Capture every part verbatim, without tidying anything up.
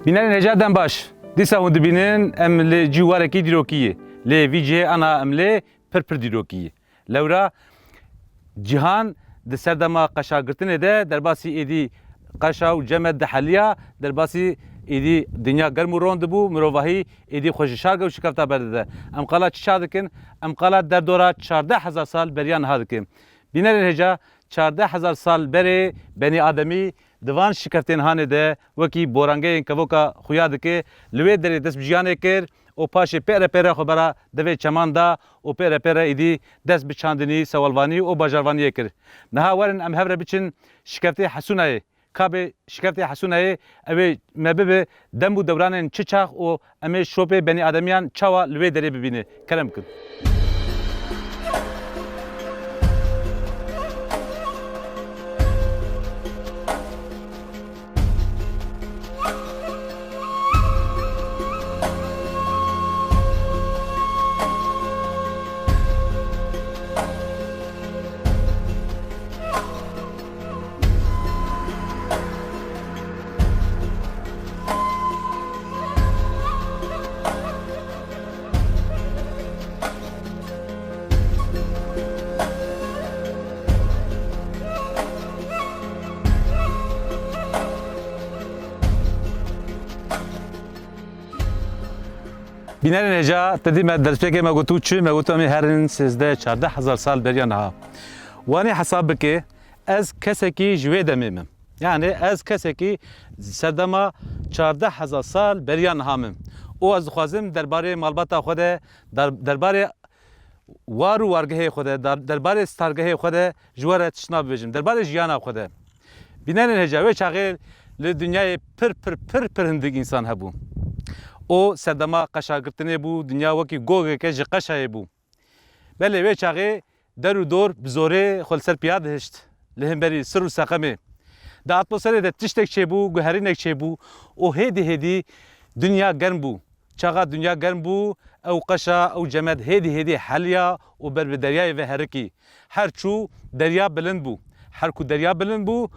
Bînerên hêja dem baş. Dîsa hûn dibînin em li cî warekî dîrokî yê. Lê vî cihê ana em lê pir pir dîrokî yê. Lewra cîhan di serdema qeşagirtinê de derbasî êdî qeşa û cemed diheliya, derbasî êdî dinya germ û ron dibû, mirovahî êdî xwe ji şarge û şikefta berdide. Em qala çi çax dikin? Em qala derdora çardeh hezar sal beriya niha dikin. Bînerên hêja, çardeh hezar sal berê benî ademî di van şikeftên hanê de wekî borangeyên kevoka xuya dike, li wê derê dest bi jiyanê kir û paşê pêre pêre xwe bera devê çeman da û pêre pêre êdî dest bi çandinî, sewalvanî û bajarvaniyê kir. Niha werin em hev re biçin şikeftê Hesûnayê. Kabê şikeftê Hesûnayê ew ê me bibe dem û dewranên çi çax û em ê şopê benî ademiyan çawa li wê derê bibîne. Kerem bikin. Bînerên hêja, te dî me derspêkê me gotû çi? Me gotû em ê herin sêzdeh çardeh hezar sal beriya niha. Wanî hesab bike, ez kesekî ji wê demê me. Yani ez kesekî serdema çardeh hezar sal beriya niha me. Û ez dixwazim derbarê malbata xwe de, der-, derbarê war û wargehê xwe de, der-, derbarê stargehê xwe de ji we re tiştna bibêjim. Derbarê jiyana xwe de. Bînerên hêja, wê çaxê li dinyayê pir, pir, pir, pir hindik însan hebû. Û serdema qeşagirtinê bû, dinya wekî gogeke ji qeşayê bû. Belê wê çaxê der û dor bi zorê xwe li ser piya dihişt. Li hemberî sir û seqemê. Di atmosferê de tiştek çêbû, guherînek çêbû û hêdî hêdî dinya germ bû. Çaxa dinya germ bû, ew qeşa, ew cemed hêdî hêdî heliya û ber bi deryayê ve herikî. Her çû derya bilind bû. Her ku derya bilind bû,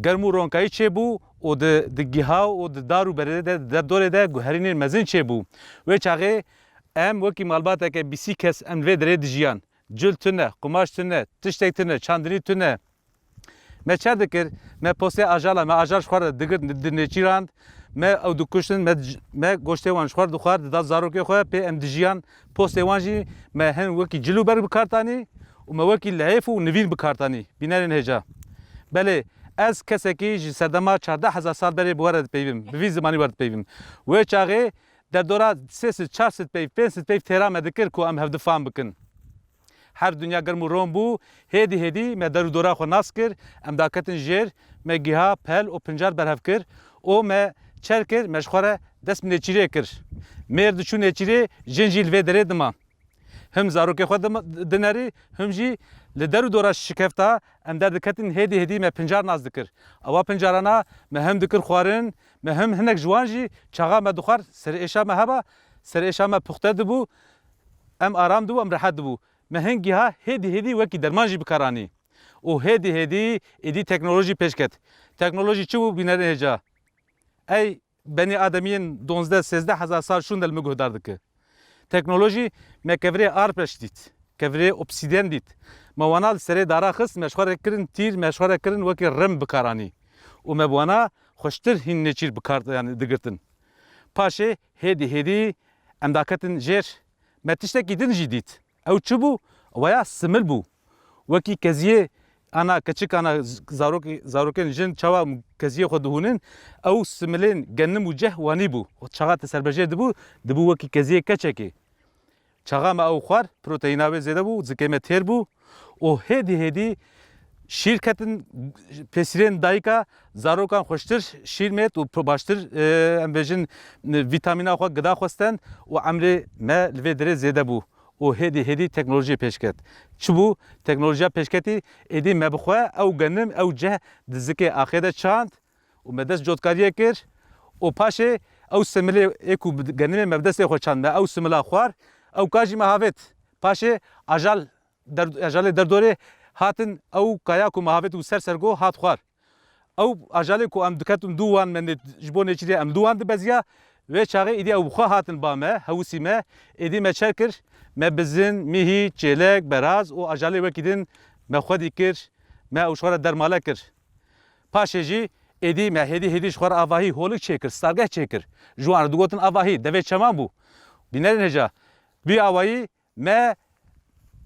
germ û ronkayî çêbû û di, di giha û di dar û berê de, di derdorê de guherînên mezin çêbû. Wê çaxê em wekî malbateke bîsî kes em li vê derê dijiyan. Cil tune, qumaş tune, tiştek tune, çandinî tune. Me çer dikir, me postê ajala, me ajal ji xwe re digirt, di-, dinêçîrand, me ew dikuştin, me, me goştê wan ji xwe re dixwar, dida zarokê xwe, pê em dijiyan, postê wan jî me hin wekî cil û berg bi kar tanî û me wekî lihêf û nivîn bi kar tanî. Bînerên hêja. Belê, ez kesekî ji serdema çardeh hezar sal berê bi we re dipeyvim, bi vî zimanî we re dipeyvim. Wê çaxê derdora sê sed, çar sed peyv, pênc sed peyv têra me dikir ku em hevdi fam bikin. Her dinya germ û ron bû, hêdî hêdî me der û dora xwe nas kir, em daketin jêr, me giha, pel û pincar berhev kir û me çer kir, me ji xwe re dest bi nêçîrê kir. Mêr diçû nêçîrê, jin jî li vê derê dima. Him zarokê xwe dim-, dinerî, him jî li der û dora şikefta em derdiketin, hêdî hêdî me pincar nas dikir. Ewa pincarana me him dikir xwarin, me him hinek ji wan jî çaxa me dixwar, serêşa me heba, serêşa me puxte dibû, em aram dibû, em rehet dibû. Me hin giha hêdî hêdî wekî derman jî bi kar anî. Û hêdî hêdî êdî teknolojî pêş ket. Teknolojî çi bû bînerên hêja? Ey benî ademiyên donzdeh sêzdeh hezar sal şûnde li min guhdar dike. Teknolojî me kevirê arpeş dît, kevirê obsîden dît. Me wana li serê dara xist, me ji xwe re kirin tîr, me ji xwe re kirin wekî rim bi kar anî. Û me bi wana xweştir hîn nêçîr bi kar, yani digirtin. Paşê hêdî hêdî em daketin jêr, me tiştekî din jî dît. Ew çi bû? Waya simil bû. Wekî keziyê ana keçik ana z-, zarokê, zarokên jin çawa keziyê xwe dihûnin, ew similên genim û ceh wanî bû. Çaxa te serbejêr dibû, dibû wekî keziyê keçekê. Çaxa me ew xwar, proteîna wê zêde bû, zikê me têr bû û hêdî hêdî şîr ketin pêsirên dayika, zarokan xweştir şîr mêt û p-, baştir, e, em bêjin, e, vîtamîna xwe, gida xwe stend û emrê me li vê derê zêde bû. Û hêdî hêdî teknolojiyê pêş ket. Çi bû? Teknolojiya pêşketî êdî me bi xwe ew genim, ew ceh di zikê axê de çand û me dest cotkariyê kir û paşê ew similê ê ku bi genimê me bi destê xwe çand, me ew simila xwar, ew ka jî me havêt. Paşê ajal der-, ajalê derdorê hatin, ew kaya ku me havêt û ser sergo hat xwar. Ew ajalê ku em diketin dû wan me nê-, ji bo nêçîrê em dû wan dibeziya. Wê çaxê êdî ew bi xwe hatin ba me, hewsî me, êdî me çer kir, me bizin, mîhî, çêlek, beraz û ajalê wekî din me xwedî kir, me ew ji xwe re dermale kir. Paşê jî êdî me hêdî hêdî ji xwe re avahî holik çêkir, stargeh çêkir. Ji wan re digotin avahî, devê çeman bû. Bînerên hêja, bi awayî me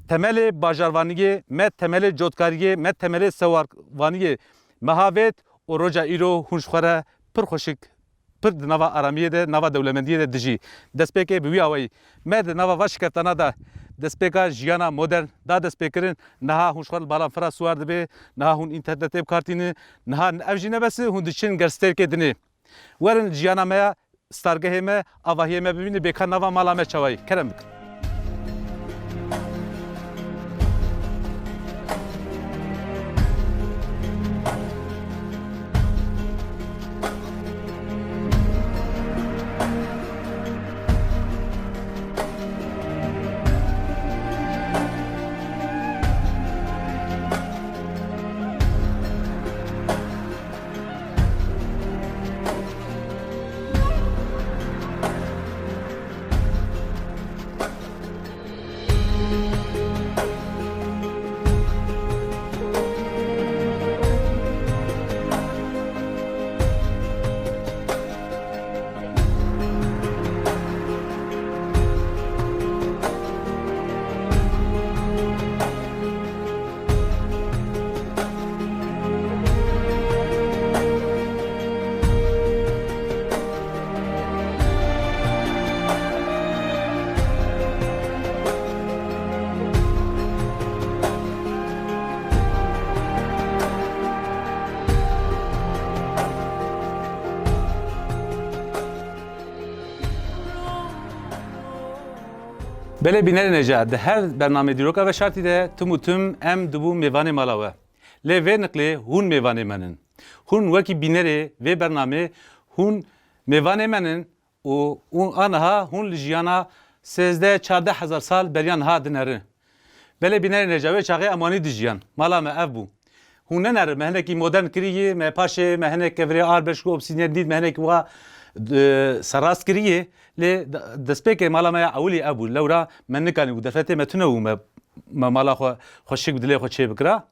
temelê bajarvaniyê, me temelê cotkariyê, me temelê sewarvaniyê me havêt û roja îro hûn ji xwe re pir xweşik, pir di nava aramiyê de, nava dewlemendiyê de dijî. Destpêkê bi wî awayî me di nava va şikeftana de destpêka jiyana modern da destpêkirin. Niha hûn ji xwe li Balanfira siwar dibê, niha hûn înternetê bi kar tînin, niha ev jî ne bes e, hûn diçin ger stêrkê dinê. Werin jiyana me ya stargehê me, avahiyê me bibîne, bê ka nava mala me çawa ye. Kerem bikin. Belê bînerên hêja, di her bernamê Dîroka Veşartî de tim û tim em dibû mêvanê mala we. Lê vê niqlê hûn mêvanê me nin. Hûn wekî bînerê vê bernamê hûn mêvanê me nin û, û aniha hûn li jiyana sêzdeh çardeh hezar sal beriya niha dinerin. Belê bînerên hêja, wê çaxê em wanî dijiyan. Mala me ev bû. Hûn nenerin, me hinekî modern kirî, me paşê me hinek kevirê ar beşk û obsîdyen dît, me hinek wa, e, serrast kirî. Lê de-, destpêkê mala me ya ewilî ev bû. Lewra me nikanî bû, derfetê me tune bû, me, me mala xwe xweşik bi dilê xwe çê bikira.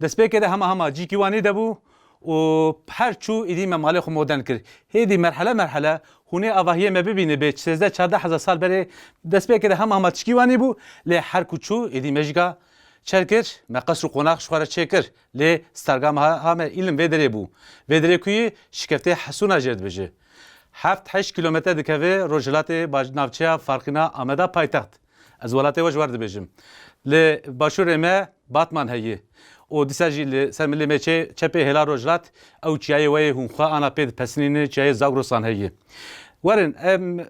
Destpêkê de hema hema cîkî wanî de bû û her çû êdî me malê xwe modern kir. Hêdî merhele merhele hûnê avahiyê me bibîne bê sêzdeh çardeh hezar sal berê destpêkê de hema hema tişkî wanî bû, lê her ku çû êdî me jî ka çer kir, me qesr û qonax ji xwe re çê kir. Lê starga me ha, ha me îlim vê derê bû. Vê derê ku yî şikeftê Hesûna jê dibêje. Heft heşt kîlometre dikeve rojhilatê baş-, navçeya Farqîna Ameda paytext. Ez welatê we ji we re dibêjim. Li başûrê me Batman heye. Û dîsa jî li ser milê me çê-, çepê hêla rojhilat ew çiyayê we yê hûn xwe ana pê dipesinîne, çiyayê Zagrosan heye. Werin, em, e,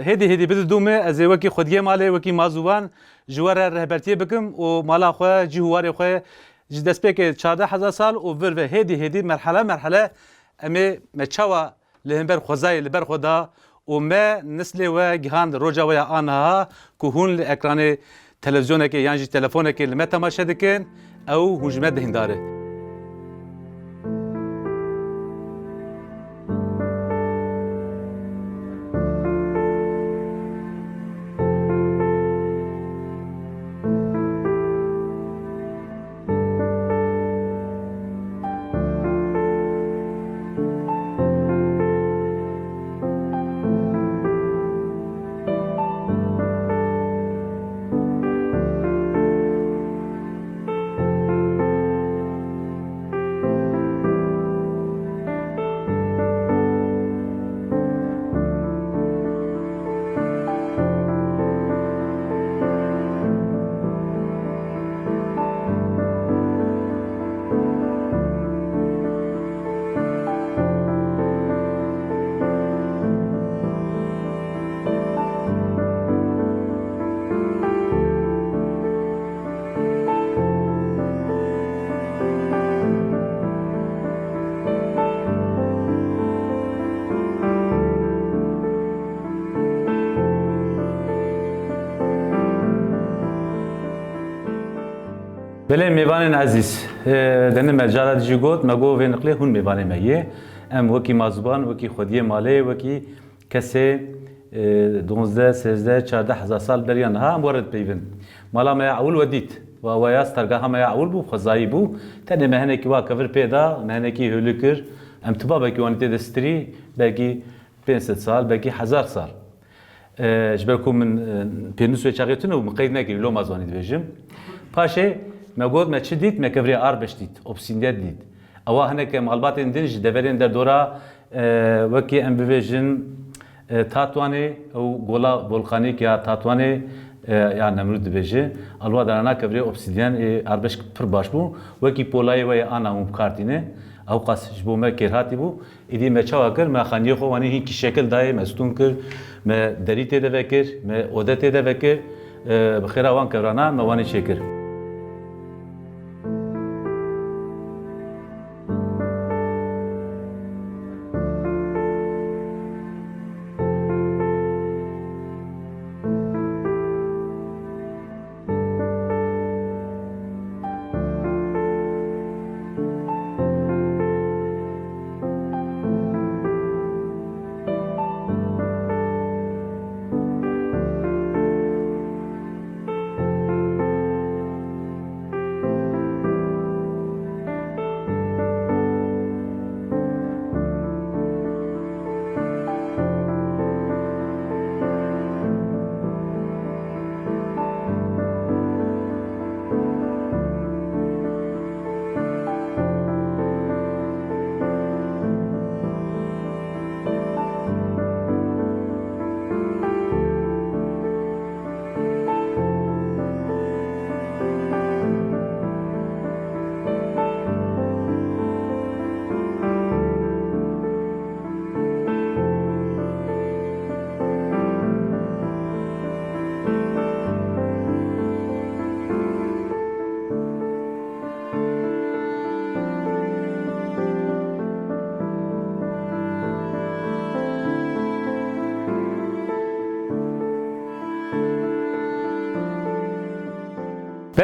hêdî hêdî bididû me, ez ê wekî xwediyê malê, wekî mazûvan ji we re rehbertiyê bikim û mala xwe, cih û warê xwe ji destpêkê çardeh hezar sal û vir ve hêdî hêdî merhele merhele em ê me çawa li hember xwezayê li ber xwe da û me nislê we gihand roja we ya aniha ku hûn li ekranê televîzyonekê yan jî telefonekê li me temaşe dikin, ew hûn ji me dihîndar e. Belê mêvanên ezîz, e, dene me cara dijî got, me got vê niqlê hûn mêvanê me yê. Em wekî mazûban, wekî xwediyê malê, wekî kesê, e, donzdeh, sêzdeh, çardeh hezar sal beriya niha em were dipeyvin. Mala me ya ewil we dît. Wa, wa ya stergaha me ya ewil bû, xwezayî bû. Tenê me hinekî wa kevir pê da, me hinekî hûlî kir. Em tibabekî wanî tê de stirî, belkî pênc sed sal, belkî hezar sal. E, ji ber ku min, e, pênûs wê çaxê tune bû, min qeyd nekirî, loma ziwanî dibêjim. Paşê me got, me çi dît? Me kevirê Arbeş dît, obsidian dît. Ewa hineke malbatên din ji deverên derdora, e, wekî em bibêjin, e, Tatwanê, ew gola volkanîk ya Tatwanê, e, ya Nemrûd dibêje. Alwa derana kevirê obsidian ê Arbeş pir baş bû. Wekî polayê we yê ana hûn bi kar tîne. Ew qas ji bo me kêrhatî bû. Êdî me çawa kir? Me xaniyê xwe wanî hinkî şekil dayê, me stûn kir, me derî tê de vekir, me ode tê de vekir. E, bi xêra wan kevrana me wanî çêkir.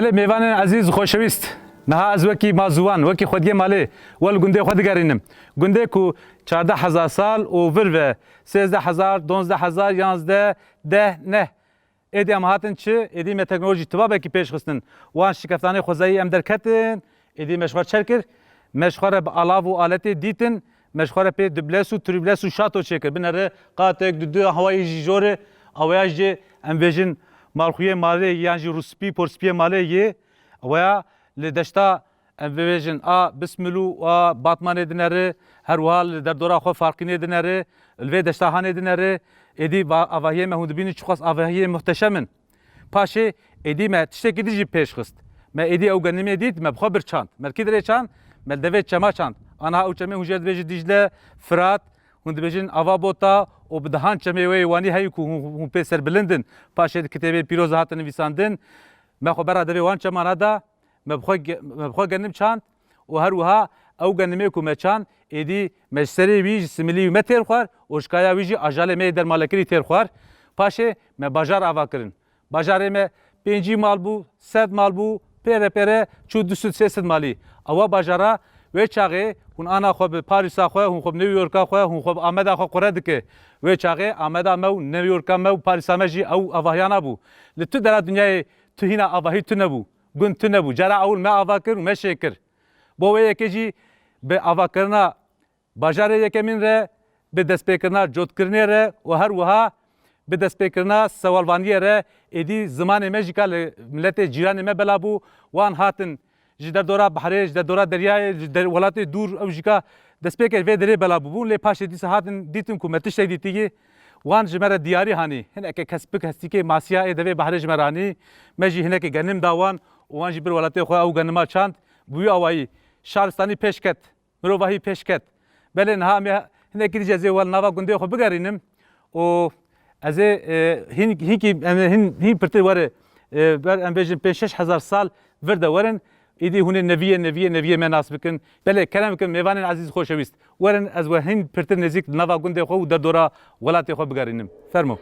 Belê mêvanên ezîz, xoşewîst, niha ez wekî mazûwan, wekî xwediyê malê we li gundê xwe digerînim. Gundê ku çardeh hezar sal û vir ve, sêzdeh hezar, donzdeh hezar, yanzdeh, deh, neh. Êdî em hatin çi? Êdî me teknolojî tibabekî pêş xistin. Wan şikeftanê xwezayî em derketin, êdî me ji xwe çer kir, me ji xwe re bi alav û aletê dîtin, me ji xwe re pê dubles û tribles û şato çêkir. Binere qatek, dudu, hewayê jî jor e, ew ya jî em vêjin malxuyê malê yan jî rûspî, porspiyê malê yê. Ew ya li deşta em bibêjin a Bismilû, a Batmanê dineri, her wiha li derdora xwe Farqînê dineri, li vê deşta Hanê dineri, êdî va-, avahiyê me hûn dibînin çiqas avahiyê muhteşem in. Paşê êdî me tiştekî din jî pêş xist. Me êdî ew genimê dît, me bi xwe bir çand. Me li kî derê çand? Me li devê çema çand. Aniha ew çemê hûn jê re dibêjin Dîcle, Firat, hûn dibêjin Ava Bota û bi dehan çemê wê yê wanî heyî ku hûn, hûn pê serbilind in. Paşê di kitêbê pîroz de hatin nivîsandin. Me xwe bera devê wan çemana da, me bi xwe ge-, me bi xwe genim çand û her wiha ew genimê ku me çand, êdî me ji serê wî, ji similî wî me têr xwar û ji kaya wî jî ajalê me yê dermalekirî têr xwar. Paşê me bajar ava kirin. Bajarê me pêncî mal bû, sed mal bû, pê re pê re çû du sed sê sed malî. Ewa bajara wê çaxê hûn ana xwe bi Parîsa xwe, hûn xwe bi New Yorka xwe, hûn xwe bi Ameda xwe qure dike. Wê çaxê Ameda me û New Yorka me û Parîsa me jî ew avahiyana bû. Li tu dera dinyayê tu hîna avahî tu nebû. Gund tune bû. Cara ewil me ava kir û me şê kir. Bo wê yekê jî bi avakirina bajarê yekemîn re, bi destpêkirina cotkirinê re û her wiha bi destpêkirina sewalvaniyê re êdî zimanê me jî ka li miletê cîranê me bela bû. Wan hatin ji derdora behrê, ji derdora deryayê, ji der-, welatê dûr ew jî ka destpêkê vê derê bela bûbûn. Lê paşê dîsa hatin dîtin ku me tiştek dîtiyî. Wan ji me re diyarî hanî. Hineke kespik hestîkê masiya ê devê behrê ji me re anî. Me jî hinekê genim da wan û wan jî bir welatê xwe ew genima çand. Bi wî awayî şaristanî pêş ket, mirovahî pêş ket. Belê niha em ê hinekî dî jî ez ê we li nava gundê xwe bigerînim û ez ê, e, hîn, hînkî, em ê hîn, hîn pirtir were, e, ber em bêjin pênc şeş hezar sal vir de werin. Îdî hûn ê neviyê, neviyê, neviyê me nas bikin. Belê, kerem bikin, mêvanên ezîz xoşewîst. Werin ez we hîn pirtir nêzîk li nava gundê xwe û derdora welatê xwe bigerînim. Fermo.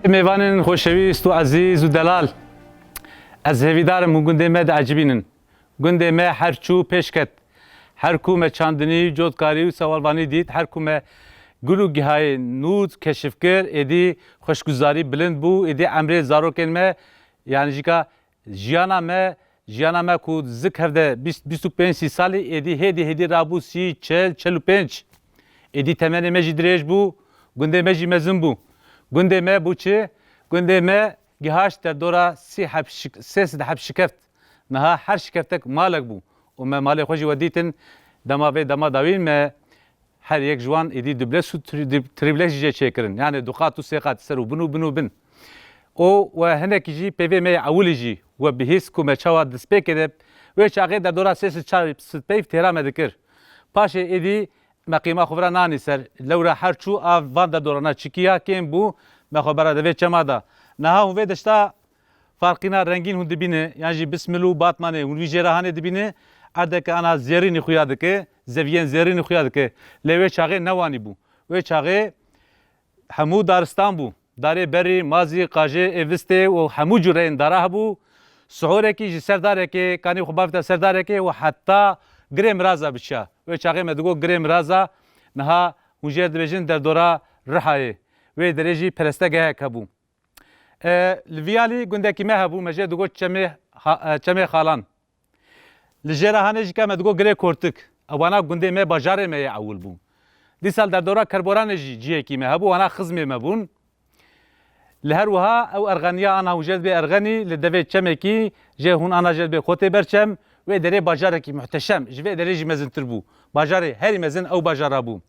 Mêvanên xoşewîst û ezîz û delal, ez hêvîdar im hûn gundê me diecibînin. Gundê me her çû pêş ket. Her ku me çandinî, cotkarî û sewalvanî dît, her ku me gul û gihayê nû keşif kir, êdî xweşguzarî bilind bû, êdî emrê zarokên me, yanî jîka jiyana me, jiyana me ku zik hevde bîst, bîst û pênc sî salî, êdî hêdî hêdî rabû sî, çel, çel û pênc. Êdî temenê me jî dirêj bû, gundê me jî mezin bû. Gundê me bû çi? Gundê me gihaşt derdora sî heb şik-, sê sed heb şikeft. Niha her şikeftek malek bû. Û me malê xwe jî we dîtin, dema vê dema dawîn me her yek ji wan êdî dubles û tri-, dib-, tribles jî jê çêkirin. Yani du qat û sê qat ser û bin û bin û bin. Û we hinekî jî peyvê me yê ewilî jî we bihîst ku me çawa destpêkê de wê çaxê derdora sê sed çar sed peyv têra me dikir. Paşê êdî me qîma xwe vira nanî ser. Lewra her çû a van derdorana çikiya kêm bû, me xwe bera devê çema da. Niha hûn vê deşta farqîna rengîn hûn dibîne, yan jî Bismil û Batmanê hûn vî jê re hanê dibîne, erdeke ana zêrînî xuya dike, zeviyên zêrînî xuya dike. Lê wê çaxê ne wanî bû. Wê çaxê hemû daristan bû. Darê berî, mazî, qajê, êvistê û hemû cureyên dara hebû. Sihorekî ji ser darekê, kanî xwe bavête ser darekê û heta Girê Miraza biçiya. Wê çaxê me digot Girê Miraza, niha hûn jê re dibêjin derdora Rihayê. Wê derê jî perestegehek hebû. E, li vî alî gundekî me hebû, me jê digot Çemê Ha-, e, Çemê Xalan. Li jê re hanê jî ke me digot Girê Kortik. Ewana gundê me, bajarê me yê ewil bû. Dîsa li derdora Kerboranê jî cihekî me hebû, wana xizmê me bûn. Li her wiha ew erxeniya ana hûn jê dibê erxenî, li devê çemekî jê hûn ana jê dibê xotê ber çem, wê derê bajarekî muhteşem, ji vê derê jî mezintir bû. Bajarê herî mezin ew bajara bû.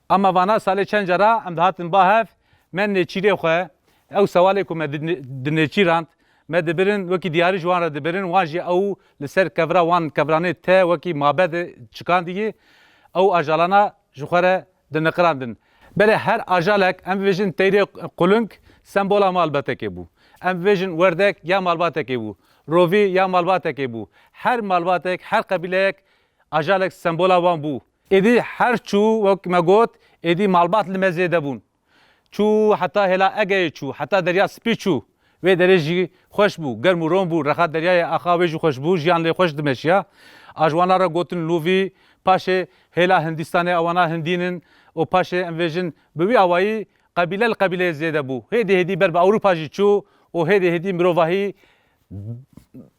Ama vana salê çend cara em dihatin ba hev, me nêçîrê xwe, ew sewalê ku me di, di nêçîrand, me dibirin, wekî diyarî ji wan re dibirin, wan jî ew li ser kevra wan kevranê te wekî mabedê çikandiyê, ew ajalana ji xwe re diniqirandin. Belê her ajalek, em bibêjin teyrê quling sembola malbatekê bû. Em bibêjin werdek ya malbatekê bû. Rovî ya malbatekê bû. Her malbatek, her qebîleyek ajalek sembola wan bû. Êdî her çû, wek me got, êdî malbat li me zêde bûn. Çû heta hêla Egeyê çû, heta Derya Spî çû. Wê derê jî xweş bû, germ û rom bû, rexa deryayê axa wê jî xweş bû, jiyan lê xweş dimeşiya. A ji wana re gotin Lûvî, paşê hêla Hindistanê ewana Hindîn in û paşê em vêjin bi wî awayî qebîle li qebîleyê zêde bû. Hêdî hêdî ber bi Ewropa jî çû û hêdî hêdî mirovahî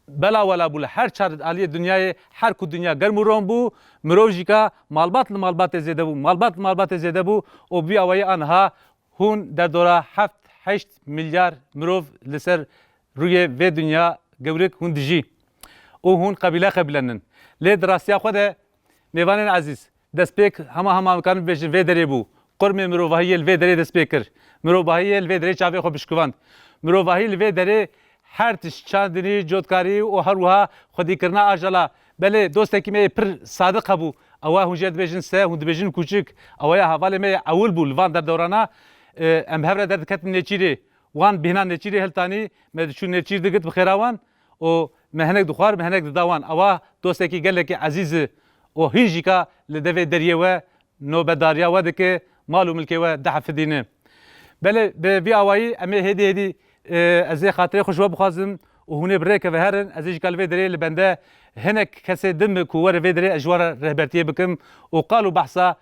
bela wela bû li her çar aliyê dinyayê, her ku dinya germ û rom bû, mirov jî ka malbat li malbatê zêde bû, malbat li malbatê zêde bû û bi vî awayî aniha hûn derdora heft heşt milyar mirov li ser rûyê vê dinya gewrik hûn dijî û hûn qebîle qebîlenin. Lê di rastiya xwe de mêvanên ezîz, destpêk hema hema em karin bibêjin vê derê bû. Qurmê mirovahiyê li vê derê dest pê kir. Mirovahiyê li vê derê çavê xwe bişkivand. Mirovahî li vê derê her tişt çandinî, cotkarî û her wiha xwedîkirina ajala. Belê dostekî me yê pir sadiq hebû. Ewa hûn jê dibêjin se, hûn dibêjin kûçik. Ewa ya hevalê me yê ewil bû li van derdorana. E, em bi hev re derdiketin nêçîrê. Wan bêhna nêçîrê hiltanî, me diçû nêçîr digit bi xêra wan. û me hinek dixwar, me hinek dida wan. Ewa dostekî gelekî ezîz e û hîn jî ka li devê deriyê we nobedariya we dike, mal û milkê we dihefidîne. Belê bi vî awayî em ê hêdî hêdî, e, ez ê xatirê xwe ji we bixwazim û hûn ê bi rêke ve herin, ez ê jî ka li vê derê li bende hinek kesê din bi ku were vê derê ez ji we re rehbertiyê bikim û qal û behsa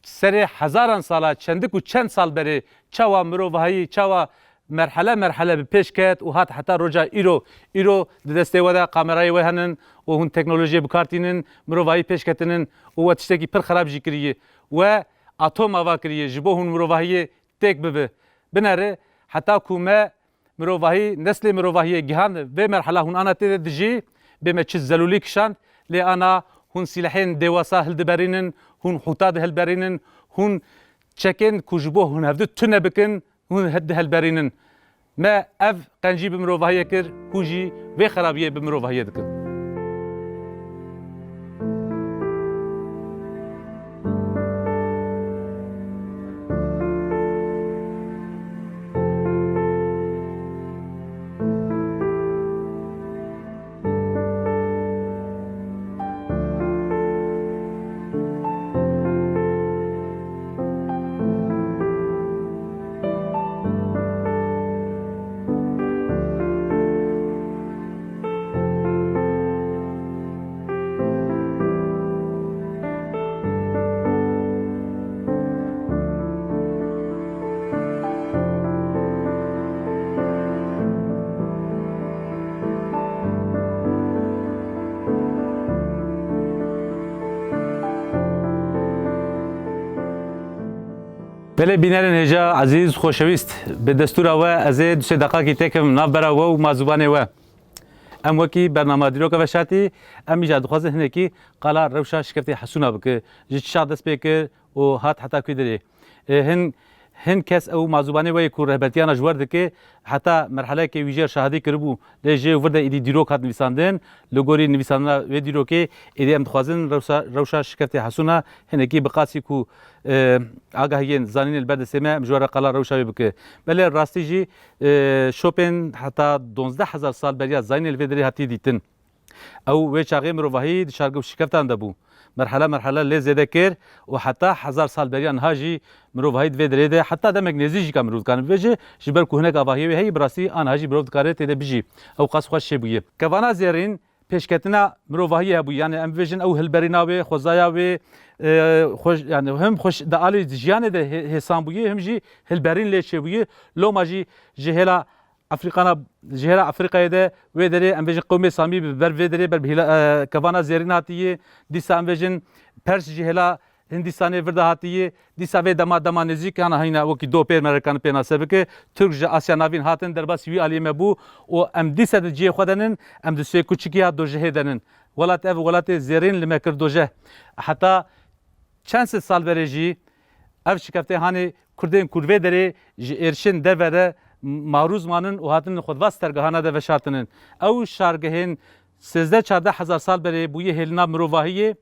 serê hezaran sala, çendik û çend sal berê, çawa mirovahî, çawa merhele merhele bi pêş ket û hat heta roja îro. Îro di destê we de kamerayê we henin û hûn teknolojiyê bi kar tînin, mirovahî pêş ketinin û we tiştekî pir xerab jî kiriye. We atom ava kiriye ji bo hûn mirovahiyê têk bibe. Binere heta ku me mirovahî, neslê mirovahiyê gihand vê merhela hûn ana tê de dijî, bê me çi zelûlî kişand, lê ana hûn sîlehên dêwasa hildiberînin, hûn hûta dihilberînin, hûn çekên ku ji bo hûn hevdu tune bikin, hûn he-, dihelberînin. Me ev qencî bi mirovahiyê kir, hûn jî vê xerabiyê bi mirovahiyê dikin. Belê bînerên hêja ezîz, xoşewîst, bi destûra we ez ê du sê deqakî têkim navbera we û mazûbanê we. Em wekî bernama dîroka veşartî, em îcar dixwazin hinekî qala rewşa şikeftê Hesûna bike. Ji çi çax dest pê kir û hat heta ku derê? E, hin, hin kes ew mazûbanê we yê ku rehbertiyana ji wer dike, heta merheleyekê wî jê re şahidî kiribû, lê jê û vir de êdî dîrok hat nivîsandin. Li gorî nivîsandina wê dîrokê êdî em dixwazin rewşa, rewşa şikeftê Hesûna hinekî bi qasî ku, e, agahiyên zanînê li ber destê me, em ji we re qala rewşa wê bike. Belê rastî jî, e, şopên heta duwazdeh hezar sal beriya zanînê li vê derê hatiye dîtin. Ew wê çaxê mirovahî di şarge û şikeftan de bû. Merhele merhele lê zêde kir û heta hezar sal beriya niha jî mirovahî di vê derê de, heta demek nêzî jî ka mirov dikare bibêje, ji ber ku hinek avahiyê wê heyî, bi rastî aniha jî mirov dikare tê de bijî. Ew qas xweş çêbûye. Kevana zêrîn pêşketina mirovahiyê hebû. Yani em bibêjin ew hilberîna wê, xwezaya wê, e, xweş, yani him xweş di alî jiyanê de hê-, hêsan bûye, him jî hilberîn lê çêbûye. Loma jî ji hêla Efrîkana, ji hêla Efrîkayê de wê derê, em bêjin qewmê Samî bi ber vê derê, ber bi hîla, e, kevana zêrîn hatiye. Dîsa em bêjin Pers ji hêla Hindistanê vir de hatiye. Dîsa vê dema, dema nêzîk, yana heyna wekî do pêr me re kanin pênase bike. Tirk ji Asya Navîn hatin, derbasî wî aliyê me bû û em dîsa di cihê xwe de nin, em di sê kuçikî ya dojehê de nin. Welat ev welatê zêrîn li me kir dojeh. Heta çend sed sal berê jî ev şikeftê hanê Kurdên ku li vê derê ji êrişên derve re marûz manin û hatinin xwe di va stergehana de veşartinin. Ew şargehên sêzdeh çardeh hezar sal berê bûye hêlina mirovahiyê.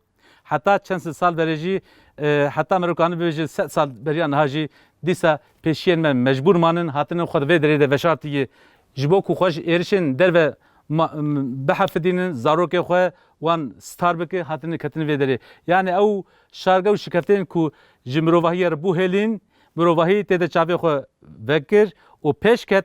Heta çend sed sal berê jî, e, heta meriv kanin bibêje sed sal beriya niha jî dîsa pêşiyên me mecbûr manin, hatinin xwe di vê derê de veşartiye. Ji bo ku xwe ji êrişên derve ma-, m-, bihefidînin, zarokê xwe wan star bike, hatine ketin vê derê. Yani ew şarge û şikeftên ku ji mirovahiyê re bû hêlîn, mirovahî tê de çavê xwe vekir û pêş ket,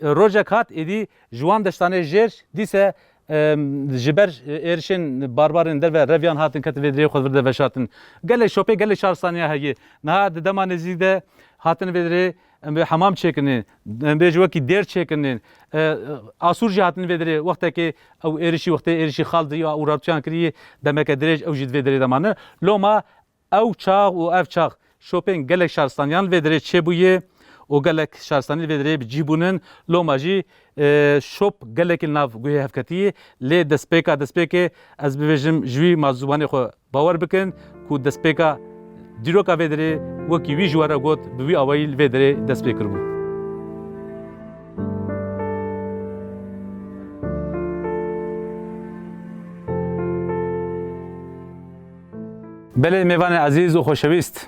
rojek hat êdî ji wan deştanê jêr dîse, em, ji ber êrişên barbarên derve reviyan hatin ketin vê derê xwe vir de veşartin. Gelek şopê, gelek şaristaniya heye. Niha di dema nêzîk de hatin vê derê em bê hemam çêkirin, em bê ji wekî dêr çêkirin, e, asûr jî hatin vê derê. Wextekê ew êrişî, wextê êrişî xal di ya ûratuyan kirî, demeke dirêj ew jî di vê derê de mane. Loma ew çax û ev çax şopên gelek şaristaniyan li vê derê çêbûye û gelek şaristanî li vê derê bi cih bûnin. Loma jî, e, şop gelekî li nav guhê hevketiyê, lê destpêka destpêkê ez bibêjim ji wî ma ziwanê xwe bawer bikin ku destpêka dîroka vê derê wekî wî ji we re got, bi wî awayî li vê derê dest pê kiribû. Belê mêvanê ezîz û xoşewîst,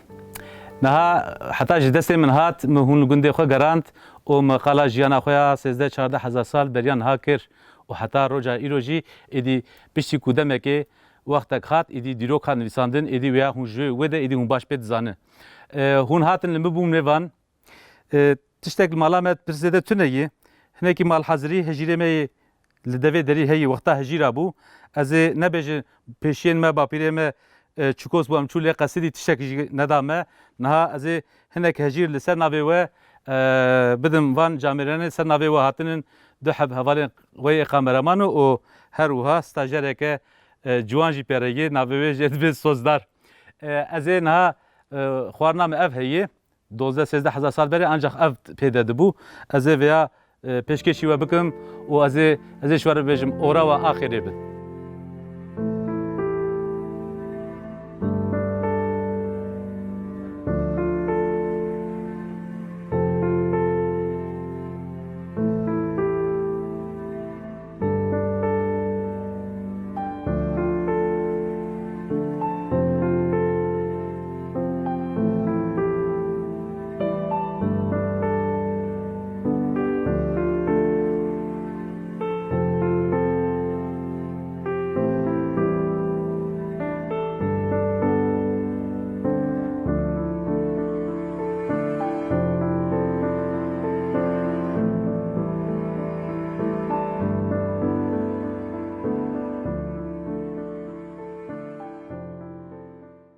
niha heta ji destê min hat, min hûn li gundê xwe gerand û min qala jiyana xwe ya sêzdeh çardeh hezar sal beriya niha kir û heta roja îro jî êdî piştî ku demekê wextek hat, êdî dîrok hat nivîsandin, êdî wêya hûn ji wê de êdî hûn baş pê dizanin. E, hûn hatin li min bûn mêvan, E, tiştek li mala me pir zêde tune ye. Hinekî malhazirî hejîrê me yê li devê derî heye, wexta hejîra bû. Ez ê nebêjim pêşiyên me, bapîrê me, e, çikos bû, em çû lê qesidî tiştek jî neda me. Niha ez ê hinek hejîr li ser navê we, e, bidim van camêranê, ser navê we hatinin du heb hevalên we yê kameraman û her wiha stajereke, e, ciwan jî pê re yê, navê wê jê dibê Sozdar. E, ez ê niha, e, xwarina me ev heye. Dozdeh sêzdeh hezar sal berê ancax ev pê de dibû. Ez ê vêya, e, pêşkêşî we bikim û ez ê, ez ê ji we re bibêjim, ora we a xêrê be.